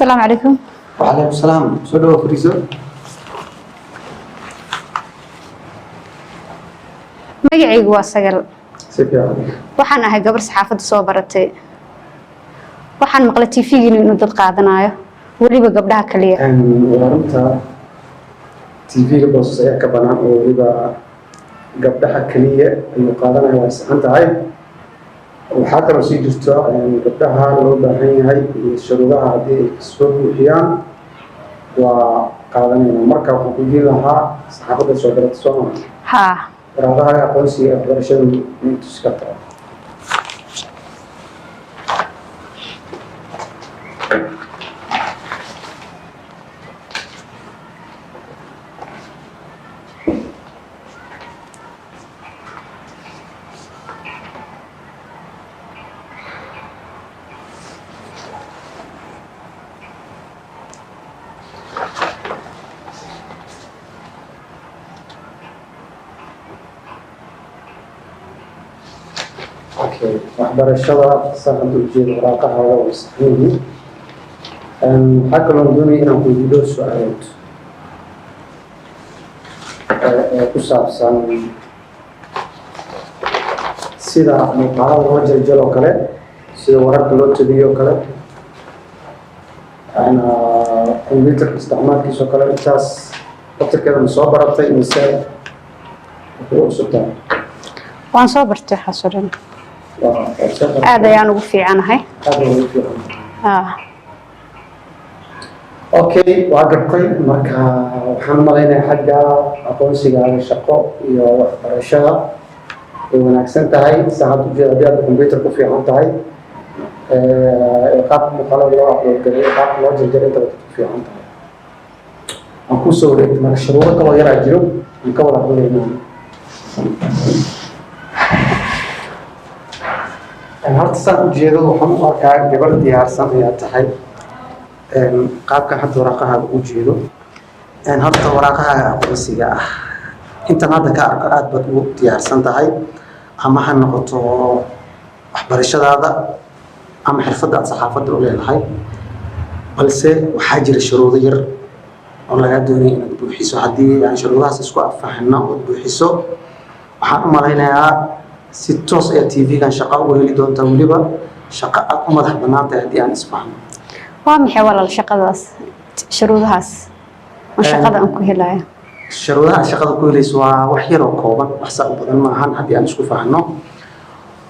Asalaamu calaykum. Wacalaykum salaam, soo dhawo, fariiso. Magacaygu waa Sagal. Si fiican. Waxaan ahay gabar saxaafadda soo baratay. Waxaan maqlay TV-giina inuu dad qaadanayo, weliba gabdhaha kaliya. Waa runta, TV-ga boosas ayaa ka banaan oo weliba gabdhaha keliya ayuu qaadanaya. Waa saxan tahay. Waxaa kaloo sii jirto gabdhaha loo baahan yahay iyo shuruudaha haddii ay soo buuxiyaan waa qaadanayna. Marka waxaan ku diin lahaa, saxaafadda soo barata, soo maha? Haa. Waraaqaha aqoonsiga ee waxbarashada ma tusi kartaa? Okay, waxbarashada saan hadda ujeedo waraaqahaaga way saxan yihiin. Waxaa kaloo doonaya inaan ku weydiiyo dhowr su-aalood ee ku saabsan sida muuqaalada loo jarjaro oo kale, sida wararka loo tabiyo oo kale, computerka isticmaalkiisa oo kale. Intaas waqtigeeda ma soo baratay mise wuxuu cusub tahay? Waan soo bartay waxaas oo dhan. Waa soo baratay. Aad ayaan ugu fiicanahay. Aad ugu fiican. Haa. Okay, waa gartay. Marka waxaan u malaynayaa xagga aqoonsigaaga shaqo iyo waxbarashada way wanaagsan tahay. Saa hadda ujeeda, haddii aad computer ku fiican tahay, qaabka muuqaalada loo upload gareeyo, qaabka loo jarjaro, intaba ku fiican tahay. Aan kusoo wareegtay. Marka shuruudo kaloo yaraa jiro aan ka wada hadlaynaa. Horta saan ujeedo waxaan u arkaa gabar diyaarsan ayaa tahay. Qaabkan hadda waraaqahaaga u jeedo, horta waraaqahaaga aqoonsiga ah intan hadda ka arko aad baad ugu diyaarsan tahay, ama ha noqoto waxbarashadaada ama xirfadda aad saxaafadda u leedahay. Balse waxaa jira shuruudo yar oo lagaa doonaya inaad buuxiso. Haddii aan shuruudahaas isku afahno ood buuxiso, waxaan u malaynayaa si toos ayaa TV-gan shaqo uga heli doontaa, weliba shaqo aad u madax bannaan tahay haddii aan isfahno. Waa maxay, walaal, shaqadaas, shuruudahaas oo shaqada aan ku helayo? Shuruudaha aad shaqada ku helayso waa wax yar oo kooban, wax saa u badan ma ahan haddii aan isku fahno.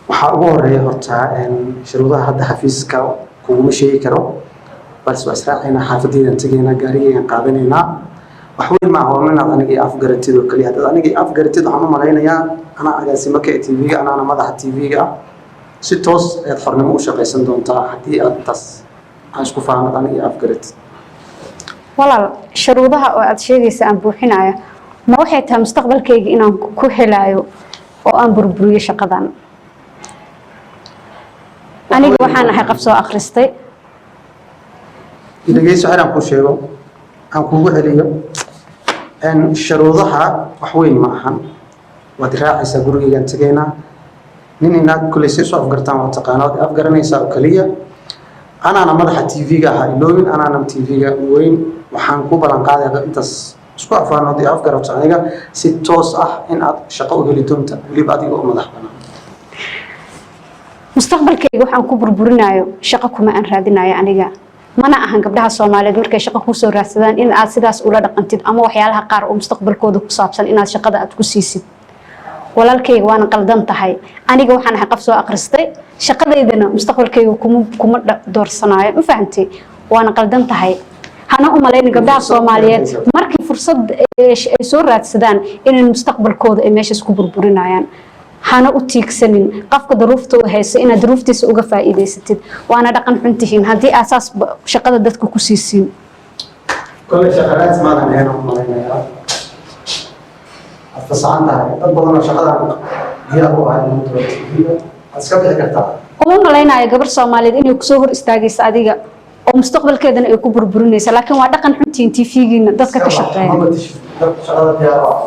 Waxaa ugu horeeya horta shuruudaha hadda xafiiska kuguma sheegi karo, balse waa israacaynaa, xaafadaydan tegaynaa, gaarigaygan qaadanaynaa. Wax weyn maaha, waa inaad aniga iyo afgaratid oo keliya. Haddaad aniga iyo afgaratid, waxaan u malaynayaa anaa agaasimo ka ee TV-ga, anaana madaxa TV-ga ah. Si toos ayaad xornimo u shaqaysan doontaa haddii aad intaas aan isku fahno, aniga iyo afgaratid. Walaal, shuruudaha oo aad sheegaysa aan buuxinayo ma waxay tahay mustaqbalkayga inaan ku helayo oo aan burburiyo shaqadan? Aniga waxaan ahay qof soo akhristay. Dhegeyso, xer aan kuu sheego, aan kuugu celiyo. Shuruudaha wax weyn ma ahan. Waad raacaysaa, gurigaygaan tegaynaa. Nin inaad kuley si isu afgartaan waa taqaana, waad afgaranaysaa oo keliya. Anaana madaxa TV-ga ahaa, iloobin, anaana TV-ga weyn. Waxaan ku ballan qaadaya intaas isku afaanood iyo afgarato aniga, si toos ah in aad shaqo u heli doonta, weliba adiga oo madax banaan. Mustaqbalkayga waxaan ku burburinayo shaqo kuma aan raadinayo aniga. Mana ahan gabdhaha Soomaaliyeed markay shaqo kusoo raadsadaan in aad sidaas ula dhaqantid ama waxyaalaha qaar oo mustaqbalkooda ku saabsan inaad shaqada aad ku siisid. Walaalkayga, waana qaldan tahay. Aniga waxaan ahay qof soo akhristay, shaqadaydana mustaqbalkayga kuma doorsanayo. Ma fahantay? Waana qaldan tahay. Hana u malaynin gabdhaha Soomaaliyeed markii fursad ay soo raadsadaan inay mustaqbalkooda ay meeshaas ku burburinayaan. Hana u tiigsanin qofka daruuftooda hayso inaad daruuftiisa uga faa'iidaysatid. Waana dhaqan xun tihiin haddii aad saas shaqada dadka ku siisiin. Kolley shaqo raadis maadan ahayn, u malaynayaa aad fasaxan tahay. Dad badan oo shaqadan diyaar u ah inuu diro TV-ga, waad iska bixi kartaa. Uma malaynayo gabar Soomaaliyeed inay kusoo hor istaagayso adiga oo mustaqbalkeedana ay ku burburinaysa, laakiin waa dhaqan xuntiin TV-giina dadka ka shaqeeya. Maba tishid dad shaqada diyaar u ah.